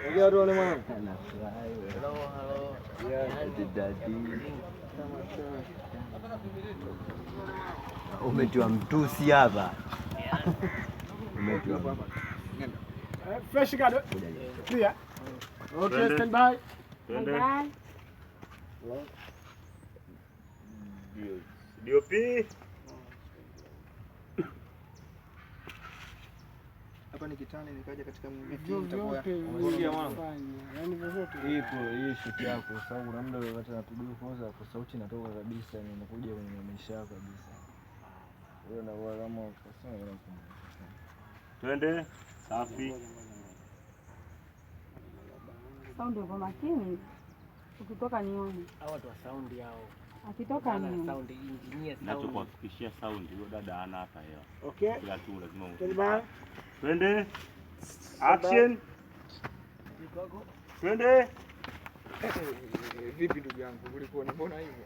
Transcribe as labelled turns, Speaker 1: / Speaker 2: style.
Speaker 1: Ongea tuone mwanangu.
Speaker 2: Hello, hello.
Speaker 3: Daddy. Umetiwa mtusi hapa. Umetiwa.
Speaker 4: Fresh guard. Clear. Okay, stand by.
Speaker 5: Twende.
Speaker 6: Bye.
Speaker 5: DOP.
Speaker 2: Hapa ni kitani nikaja katika miti nitakuwa
Speaker 4: Vyovyote
Speaker 1: Umesikia mwanangu?
Speaker 4: unavyofanya, yaani vyovyote.
Speaker 1: Ipo hii shoot yako kwa sababu kuna muda wakati napiga kwanza kwa sauti inatoka kabisa na inakuja kwenye maisha yako kabisa. Wewe unakuwa kama ukasema unakumbuka.
Speaker 5: Twende. Safi.
Speaker 6: Sound uko makini. Ukitoka nione.
Speaker 7: Hao watu wa sound hao.
Speaker 6: Akitoka
Speaker 7: Maana
Speaker 6: nione.
Speaker 7: sound engineer sound.
Speaker 5: Nachokuhakikishia sound huyo dada hana hata hela.
Speaker 4: Okay.
Speaker 5: Kila tu lazima.
Speaker 4: Stand by.
Speaker 5: Twende. Action. Twende.
Speaker 2: Vipi ndugu yangu, ulikuwa ni mbona hivyo?